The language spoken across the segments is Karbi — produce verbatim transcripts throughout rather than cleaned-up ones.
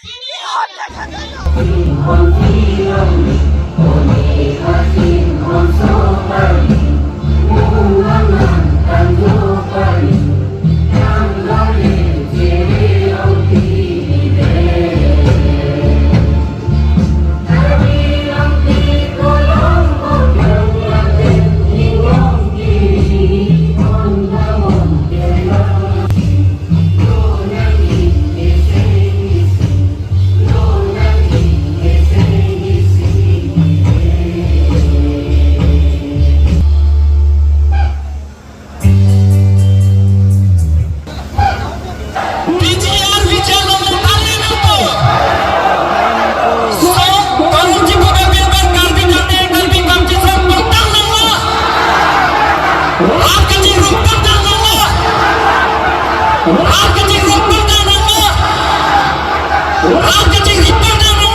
P G R V G R along tanglo nangpo. So, Karbi Anglong Karbi Karbi Karbi Karbi Karbi Karbi tang nanglo. Rat kachingrum tang nanglo. Rat kachingrum tang nanglo. Rat kachingrum tang nanglo.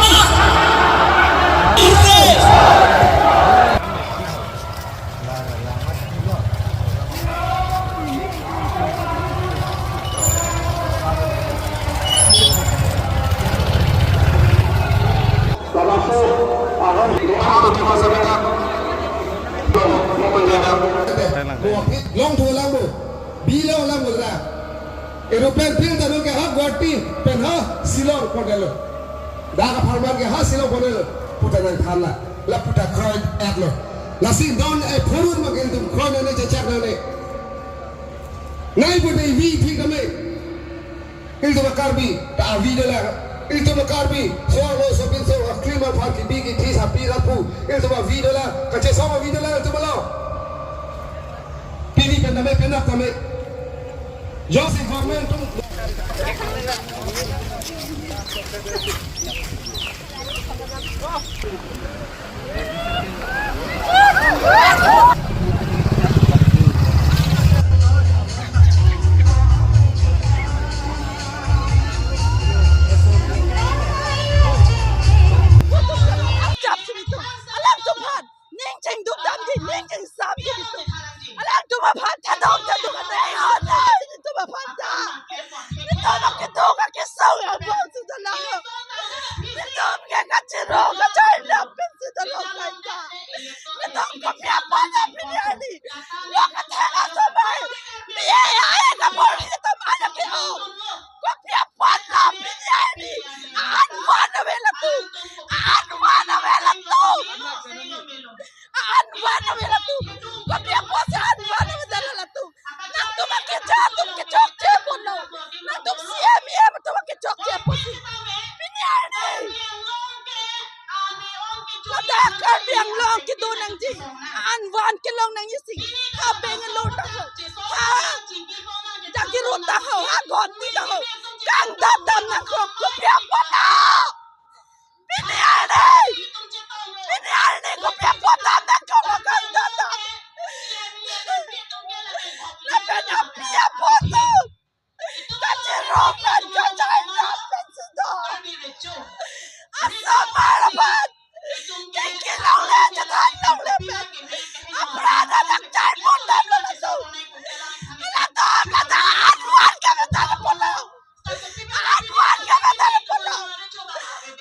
Long thu lang bo. Bilo lang bo la. Aeroplane pil ta ke ha Guwahati pen ha Shillong ponlo. Dak apharman ke ha Shillong ponlo. Puta nangthanlo. La puta kroidetlo. Lasi non e phurun ma ke ilitum kroinang ne chechak nang ne. Nai puta ivi thi kame. Ilitum Karbi ta avi dolang. Ilitum Karbi. So lo so bin so aklim apar kibi kithi sapi rapu. Ilitum avi dolang. Kachesom avi dolang ilitum lo. Pini pen tame penap tame. Josi government atum. Alam atum aphan ning chingduk damji, ning chingsam ji. Alangtum aphan thadok thadok aning hot, ilitum aphan ta. Ilitum akedo akesung abang sudahlo. Ilitum ke kachirong kachai dam pen sudahlo kaita. Ilitum kopi aphan ta pini arni. Lo kathang asomai. Biaya ai kapor ilitum anak ke o. Kopi aphan ta pini arni. An van ave latum. An van ave latum. An van ave latum. Kopi apotsi an van ave latum. Nangtum akeja atum kechokche ponlo. Nangtum C M, E M atum kechokche ponsi. Pini arni. Ladak Karbi Anglong kedo nangji. An van kelong nangji si. Ha Bangalore ta ho. Ha. Jagiroad ta ho. Ha Guwahati ta ho. Kangdam dam nangkok. Kopi apot lo. Pini arni! Pini arni kopi apot ta nangkok kangdam dam. Lapen api apot tu. Kachirong pen kachai dam pen sudahlo. Asomar aphan. Kiki longle chethan longle pen. Apran adak chai pon damlo laso. Latum kata an van ke betal ponlo. An van ke betal ponlo.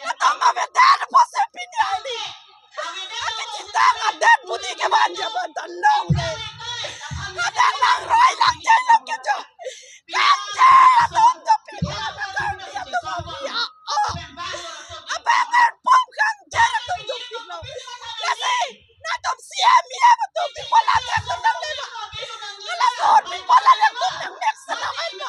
Latum avedet apotsi pini arni. Akechitang adet puni kevan javan ta longle. Kadang lang roi lang jai long kecho. Kangche atum dopik atum avi. Abener pum kangche atum dopiklo. Lasi. Nangtum C M, E M atum pi pola nangtum nanglema. Nangtum pi pola nangtum nangmek selam aina.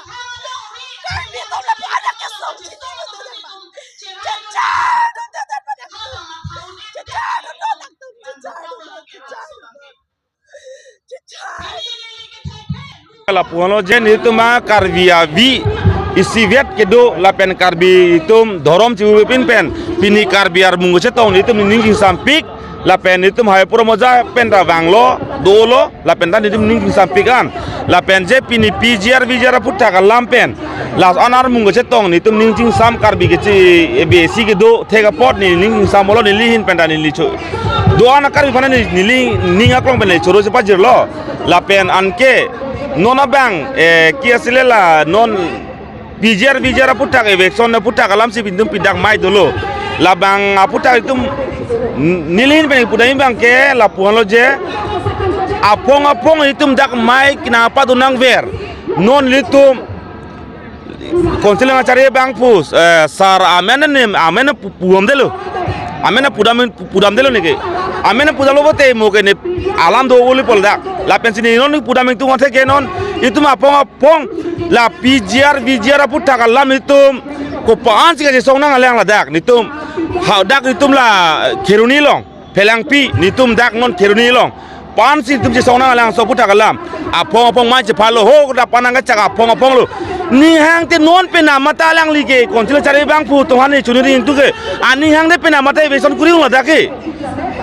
Karbi atum lapu anak kesung chitu nanglema. Chechar dun dadan pada nangtum. Chechar dun nangtum, chechar dun, chechar dun. Chechar. Lapu-anlo je nelitum a Karbi avi isivet kedo lapen Karbi atum dhorom chibu pin pen pini Karbi armung kachetong nelitum ning chingsampik lapen nelitum hai pura moja pen ta vanglo dolo lapen ta nelitum ning chingsampik an lapen je pini P G R V G R aphuthak alam pen laso an armung kachetong nelitum ning chingsam Karbi kechi A B C kedo thek apot neli ning chingsam olo neli ahin pen ta neli cho. Do-an a Karbi aphan neli ning aklong pen neli choro si pajirlo. Lapen anke non abang, eh, ke-ase le la non P G R, V G R aputhak, eviction aputhak alamsi pintum pidak mai dolo. Labang aputhak itum n-, nelihin pen pudam abang ke lapu-anlo je aphong aphong itum dak mai kina padu nangver. Non ilitum Council kachari abang pu, eh, sar amen ne, amen pu-, pudamdelo. Amen pudam, pudamdelo neke. Amen pudamlo pote mo ke ne alam do uli pol dak. Lapensi ne non pudam itum athe ke non itum aphong aphong la P G R, V G R aputhak alam itum kopi-ansi kachesong nanglang ladak. Nitum hadak itum la Kheroni along, Phelangpi, nitum dak non Kheroni along. Kopi-ansi itum chesong nanglang laso aputhak alam. Aphong aphong mai chephalo ho, dak panang kachak aphong aphonglo. Ning hangte non penap mate alangli ke Council kachari abang pu tonghan ne chuniri ingtu ke. Aning hangte penap mate eviction kuri-un ladak ke.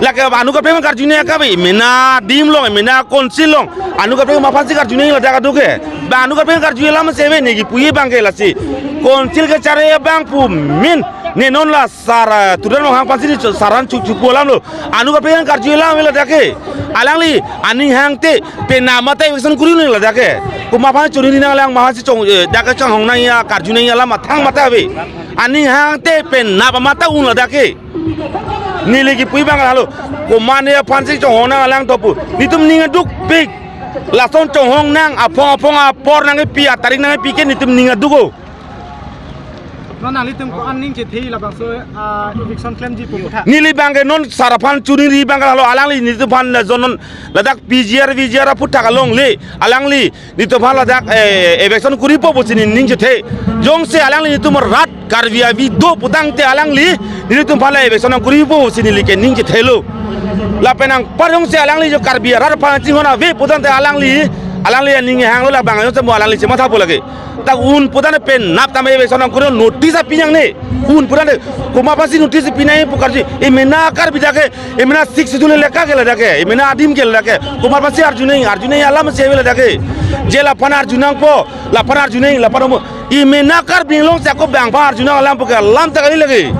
Lake anu kaprek karjunangji kabe, mena adim along, mena Council along. Anu kaprek komat aphansi karjunangji ladak adu ke. Ba anu kaprek karju alam se ave ne kipu abang ke lasi. Council kachari abang pu min ne non la sar, eh, Tuliram Ronghang aphansi ne sar aphan chu, chu pu alamlo. Anu kaprek karju alam ave ladak ke. Alangli aning hangte penap mate eviction kuri-un ladak ke. Komat aphan chuniri nanglang, komat aphansi chong, eh, dak kachonghong nangji, karju nangji alam athang mate ave. Aning hangte penap mate un ladak ke. Neli kipu abang halo. Komat aphansi chonghong nanglang to pu. Nitum ning adukpik. Lason chonghong nang aphong aphong apor nangkepi, atarik nangkepi ke nitum ning aduk o. Non nanglitum ko-an ning chethe labangso, ah, eviction klemji pu kotha. Neli abang ke non sar aphan chuniri abang halo, alangli nitum aphan la jon non ladak P G R, V G R aputhak alongle. Alangli nitum aphan ladak, eh, eviction kuripo pusi ne ning chethe. Jongsi alangli nitum rat Karbi avi do putangte alangli nitum aphan la eviction nangkuripo pusi neli ke ning chethelo. Lapen anpar jongsi alangli jo Karbi arat aphan chinghon ave putangte alangli, alangli aning hanglo, labang jongsi mo alangli chemathapo lake. Dak un putangte penap tame eviction nangkuri notice api nangne. Un putangte komat aphansi notice pi nangji pu karju. Emena Karbi dak ke, emena Sixth Schedule le ka ke ladak ke, emena adim ke ladak ke. Komat aphansi arjunangji, arjunangji alam se ave ladak ke. Je laphan arjunangpo, laphan arjunangji, laphan omo. Emena Karbi Anglong si ako bang aphan arjunang alam pu ke alam ta kali lake.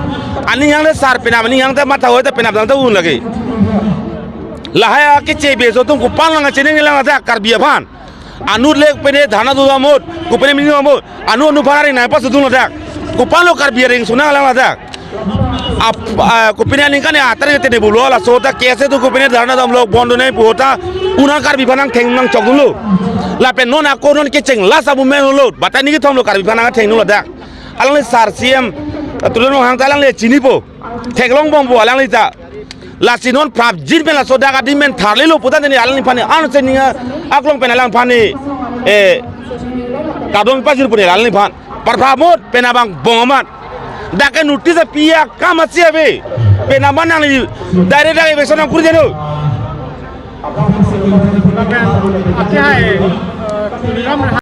Aning hangte sar penap, aning hangte matha ave ta penap tangte un lake. Lahai akeche beso atum kopi-an lang cheninglang ladak Karbi aphan. Anut le kopine dharna do amot, kopine mini amot. Anu anu aphan aring nangpasodun ladak. Kopi-anlo Karbi aring sunang lang ladak. Ap, ah, kopine aningkan ya atar te ne bulo laso ta kese tu kopine dharna damlo bon do nangji pu ta. Unang Karbi aphan nangtheng nangchokdunlo. Lapen non ako non kecheng last abu men lo. Batani kethomlo Karbi aphan nangthengdun ladak. Alangli sar C M, Tuliram Ronghang ta alangli chinipo. Theklongbompo alangli ta. Lasi non prapjin pen laso dak adim pen tharlelo putangte ne alangliphan ne an se ning aklong pen alangliphan ne, eh, kadom pajir pu ne alangliphan. Parpamot penap angbong amat. Dak ke notice api akam asi ave. Penap ma nangli direct dak eviction nangkuri jeno. Ati hai, eh, Tuliram